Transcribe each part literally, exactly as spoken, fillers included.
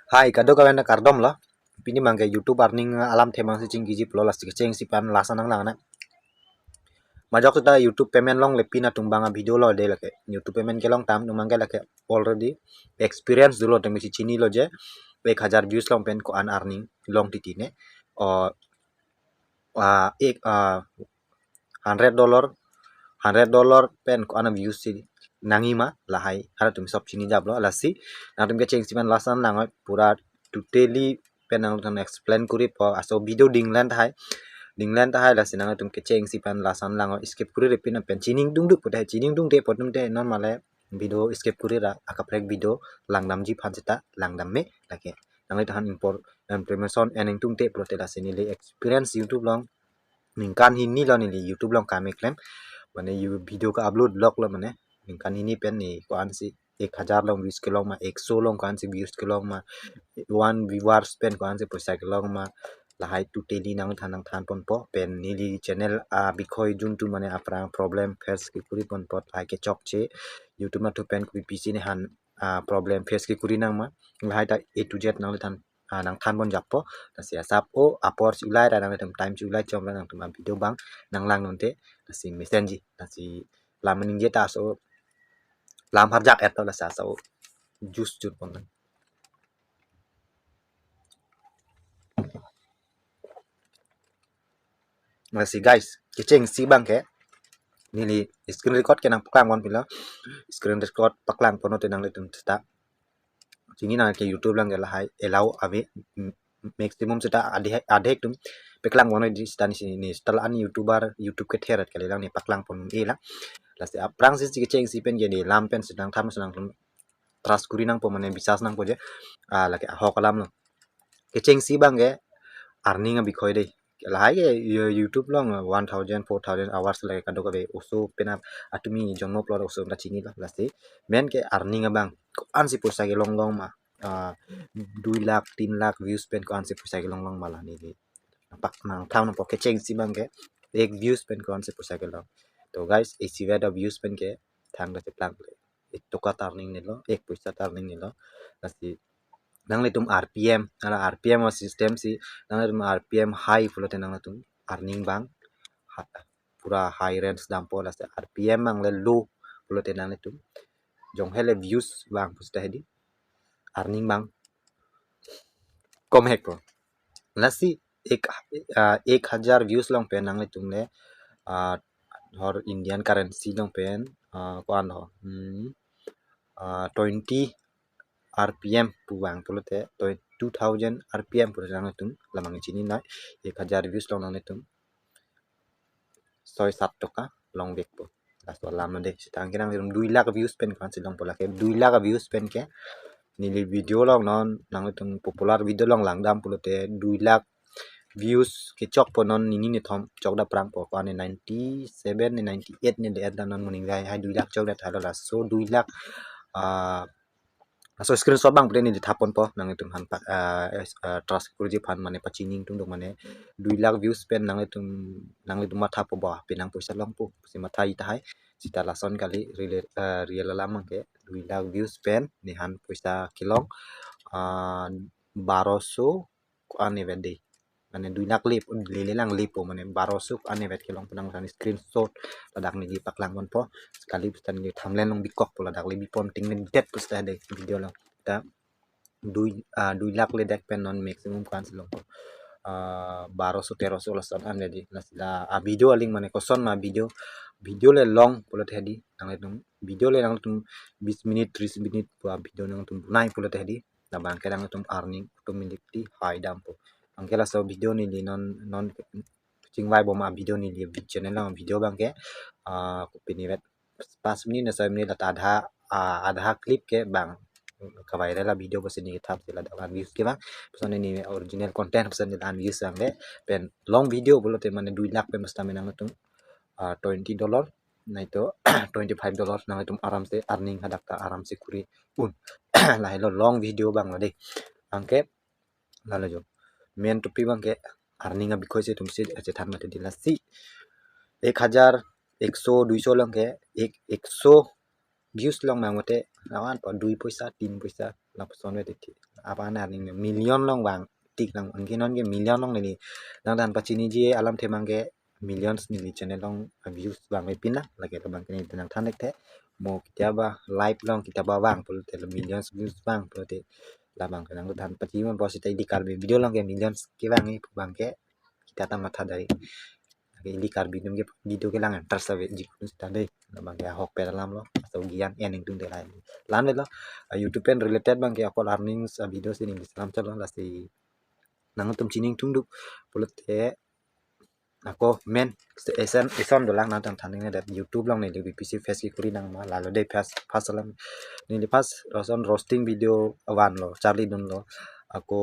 Hai, kadokave aphan kardom lo. Pini abangke YouTube earning alam themang si chingkiji pulo, lasi kechengsi aphan last an nanglang nang. Majok seta YouTube payment longle pini atum abang avideo lo de lake. YouTube payment kelong atum abangke lake already experience dolo, tangte si chinilo je ek hajar views along pen ko-an earning long titi ne. O, ah, ek, ah, hundred dollar, hundred dollar pen ko-an views si nangji ma lahai, halatum sob chini jablo. Lasi nangtum kechengsi aphan last an nang pura totally pen nangtum explain kuri po, aso video dinglen tahai, dinglen tahai. Lasi nangtum kechengsi aphan last an lang, skip kuri re pini pen chiningdung duk pu tahai, chiningdung te po atum te non male video skip kuri ra akaprek video langdamji aphan seta langdam me lake. Nanglitum aphan impor-, information ening tungte pulote lasi neli experience YouTube along ningkan hini lo neli YouTube along kam keklem. Mane you video ke-upload lok lo mane ningkan hini pen ne ko-an si ek hajar along views kelong ma, ekso along ko-an si views kelong ma, one viewers pen ko-an si poisa kelong ma, lahai totally nangthan nangthan ponpo. Pen neli channel abikhoi juntu mane aphrang problem face kekuri ponpo, lahai kechokche YouTube atum pen kopi pisi ne han, ah, problem face kekuri nang ma, lahai ta A to Z nanglitum aphan, ah, nangthan pon jappo. Lasi asap o apor si ulai ra nangtum time si ulai chom ra nangtum avideo abang nanglang non te, lasi mesenji, lasi lam ningje ta aso lam harjak et lo, lasi aso juice jur pon nang. Lasi guys, kechengsi abangke neli screen record ke nangpaklang pon pilo, screen record paklang pon te nanglitum seta chini nang ke YouTube along ke lahai allow ave, mm, maximum seta adhe, adhe atum paklang pon di seta ne si ne setel an YouTuber YouTube ke theret kali lang ne paklang pon e lang. Lasi aphrang si kechengsi pen ke ne lam pen sedang tham sedang trust kuri nangpo mane biswas nangpo je, ah, lake ahok alam lo. Kechengsi abangke earning abikhoi dei. Lahai ke you-, YouTube along one thousand, four thousand hours lake kadokave oso penap atum jonmo pulo oso ta chinilo. Lasi main ke earning abang ko-an si poisa kelong long ma, ah, dui lakh, tin lakh views pen ko-an si poisa kelong long ma la neli pak nangthan nangpo. Kechengsi abangke ek views pen ko-an si poisa kelong. To guys, isi vet a views pen ke thang da cheplang le. Ek toka ta earning nelo, ek poisa ta earning nelo. Lasi nanglitum R P M, ala R P M a system si, nanglitum R P M high pulote nanglitum earning abang ha-, pura high range dampo, lasi R P M abang le low pulote nanglitum jong hele views abang pusta hedi earning abang kom hek po. Lasi ek, ah, ek hajar views along pen nanglitum le, ah, hor Indian currency along pen, ah, ko-an ho, hmm, ah, twenty R P M pu abang pulote, twe-, two thousand R P M pulote nanglitum lamang chini nai, ek hajar views along nanglitum soi sat toka long vekpo. Laso alam lo dei, seta anke nanglitum dui lakh views pen ko-an si longpo lake, dui lakh views pen ke neli video along non nanglitum popular video along langdam pulote dui lakh views kechokpo non nini nithom chokda prangpo, ko-an ne ninety seven ne ninety eight ne de-et da non moning hai, hai dui lakh chokda tha lo. Laso dui lakh, ah, laso screenshot abang pute neli thap ponpo nanglitum aphan pa-, ah, es-, ah, trust kurji aphan mane pachini ingtung dong mane dui lakh views pen nanglitum, nanglitum mathapo ba penang poisa longpo si matha tahai. Seta lason kali real, ah, real alam abangke dui lakh views pen ne han poisa kelong, ah, baroso ko-an ne vet dei. Mane dui lakh le, lele lang lepo, mane baroso ko-an ne vet kelong pu nangsan screenshot ladak neli paklang ponpo. Sekali pusta neli thumbnail along bikokpo, ladak le bipon ting ne det pusta dei video along. Ta dui, ah, dui lakh le det pen non maximum ko-an si longpo, ah, baroso teroso lason an dei. Lasi la, ah, video aling mane koson ma video, video le long pulote hedi nanglitum, video le nanglitum bis minute, tris minute pu a video nanglitum bunai pulote hedi, labangke nanglitum earning automatically high dampo. Anke laso video neli non, non chingvai bom a video neli channel along video abangke, ah, pini vet pas minute ne soi minute lata adha, ah, adha clip ke bang ka-viral a video pusi neli thap si ladak an views ke bang. Puson ne original content puson ne an views abang le. Pen long video pulote mane dui lakh pen pusta me nanglitum, ah, twenty dollar, nai to twenty five dollar nanglitum aram se earning hadak ta aram se kuri un. Lahelo long video abang lo dei. Anke lalo jo. Main topic abangke earning abikhoi si atum si achethan mati di lasi. Ek hajar, ekso, duiso along ke, ek, ekso views along mang mate, lawan pa dui poisa, tin poisa, Lapuson ave titi. Apa na ning million along vang tik lang, anke non ke million along neli nangthan pachiniji alamthe abang ke millions neli channel along views vangve pin lang, lake abang ke neli nangthan thekthe. Mo kitaba live along kitaba vang pulote lo millions views vang pulote labang ke nangthan pachini man pusi ta ili Karbi video along ke millions kevang, abang ke kita ta matha dari. Lake ili Karbi atum ke video kelang interest avejik pu seta dei. Labang ke ahok pen alam lo, aso gian en ingtung de lai. Lan lo, ah, YouTube pen related abang ke akol earnings, ah, video si neli selam chalo, lasi nangtum chini ingtungduk pulote ako main esen ison dolang nangtum thaning ne dat YouTube along neli B P C face kekuri nang ma, lalo dei first, first alam. Neli first lason roasting video vanlo, charlidunlo. Ako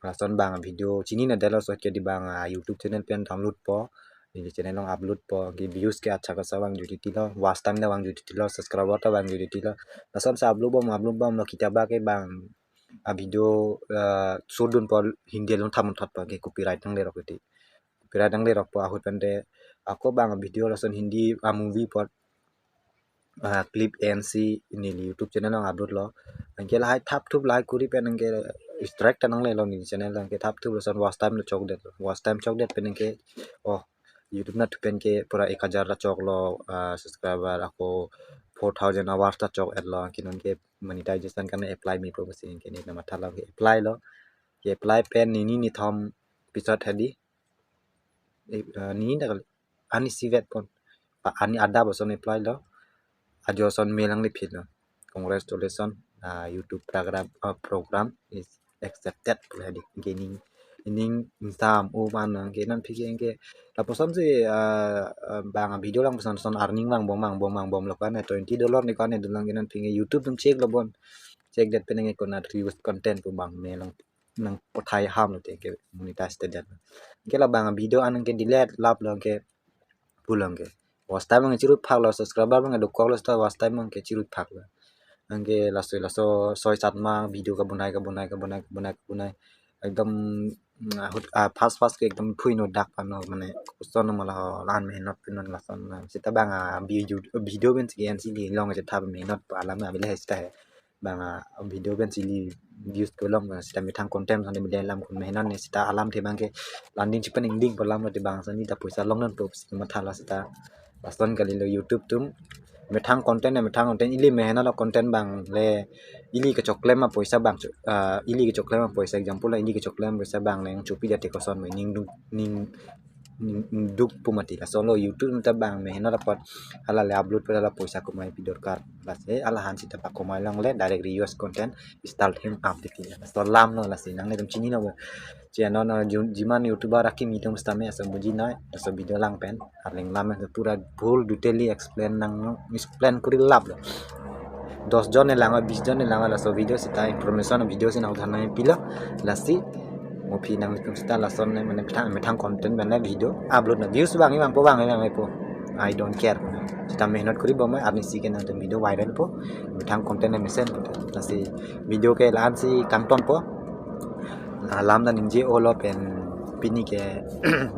lason abang video chini na delo, so ke di abang, ah, YouTube channel pen download po, neli channel along upload po, ke views ke accha kasa vangjuitilo, watch time ta vangjuitilo, subscriber ta vangjuitilo. Lasonsi upload bom, upload bomlo, kitaba ke abang, ah, video, ah, shoot dunpo, Hindi along thamun thot po, ke copyright nanglerok titi. Copyright nanglerok po ahut pen te ako abang video lason Hindi, ah, movie po, ah, clip ensi neli YouTube channel along upload lo. Anke lahai thapthup lahai kuri pen anke strike ta nanglelo neli channel, anke thapthup lason watch time lo chokdet. Watch time chokdet pen anke, oh, YouTube nathu pen ke pura ek hajar ta choklo, ah, subscriber, ako four thousand hours ta chok-etlo, anke non ke monetization kan apply mepo pusi anke neli namathalo, ke apply lo. Ke apply pen nini nithom episode hedi. Eh, ah, nini ta kali. Ani sivet pon. Pa ani adap ason apply lo. Ajo ason mail nangliphi lo. Congratulations, ah, YouTube program, ah, program is accepted pu hedi. Anke ning, ning ingsam u man anke nangphi ke anke lapusonsi, ah, ah, abang video along puson son earning vangbom vangbom vangbomlo, ko-an twenty dollar ne ko-an dolang, anke nangphi ke YouTube atum check lo bon. Checkdet pen anke konat reuse content pu abang me lang nangpathai ham lo te ke monetize te det. Anke labang video an anke delete laplo, anke pulo, anke watch time anke chirut phaklo, subscriber anke dokoklo seta watch time anke chirut phaklo. Anke laso laso soi sat ma video kabonai kabonai kabonai kabonai kabonai ekdom, mm, ahut, ah, fast fast ke ekdom phui no dak pano, mane koson ma la lan mehnot pinon lason na. Seta abang, ah, video, video pensi ke ensi di long chetha mehnot pa alam abile seta he. Abang, ah, video pensi ili views kelong, ah, seta methang content sani bile alam kun mehnot ne, seta alamthe abang ke landing chipen ingding po alam lo, te abang sani ta poisa longdunpo pusi matha la seta. Lason kalilo YouTube atum. Methang content ne methang content, ili mehnot lo content abang le ili kechoklem apoisa abang cho-, ah, ili kechoklem apoisa, example la ili kechoklem apoisa abang le chopi date koson mo ning du-, ning ning duk pu mati. Lason lo YouTube ta abang mehnot apot hala le upload pen hala poisa komai pi dorkar. Lasi, eh, hala han seta pakomai longle direct reuse content start him up titi. Laso alam lo, lasi nanglitum chinilo. Channel no jun-, jiman YouTuber akimi atum seta me aso buji noi, aso video lang pen. Arleng lam pura full detail explain nang, explain kuri laplo. Dos jon ne lang, bis jon ne lang, laso video seta information video si nangthan nangpilo. Lasi mo aphi nangtum seta lason ne mane methang, methang content mane video upload na, views vangji vangpo, vangji vangpo, I don't care. Seta mehnot kuri bom, arnisi ke nangtum video viral po, methang content ne mesen po. Lasi video ke la-ansi kangtonpo. Alam ta ningje-olo pen pini ke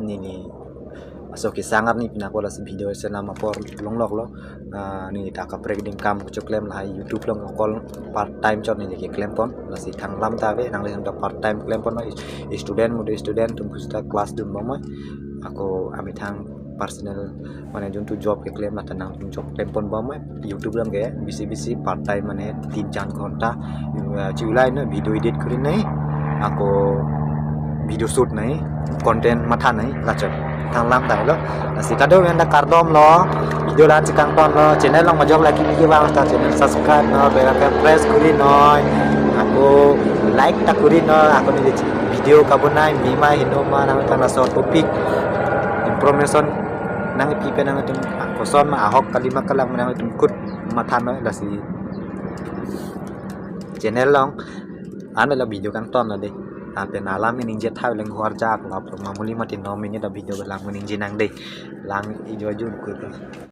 neli aso kesang arni pina ko lasi video selam apor longloklo. Ah, neli ta kaprek adim kam kechoklem lahai YouTube along akol part time chot neli keklem pon. Lasi thang alam ta ave, nanglitum ta part time klem pon. Student mo de student atum pusi ta class dun bom. Ako amethang personal mane jun tu job keklem la ta nangtum job klem pon bom. YouTube along ke bisi bisi part time mane tin char ghonta, eh, chulai no video edit kuri nai, ako video shoot nai, content matha nai, lachot. Thang alam ta lo. Lasi kado-an ta kardom lo. Video la-ansi kangton lo. Channel along majok lagi lagi bang ta channel subscribe noi, bell icon press kuri noi. Ako like ta kuri noi. Ako neli video kabonai mema heno ma nangtum laso topic information nangpi pen nangtum koson ma ahok kali ma kalang ma nangtum kut matha noi, lasi channel along ame la video kangton lo dei. Ante alam ningje thai leng huar jak lo, mamuli mati no minit ta video lang ningje nang dei. Lang ijo ijo kut.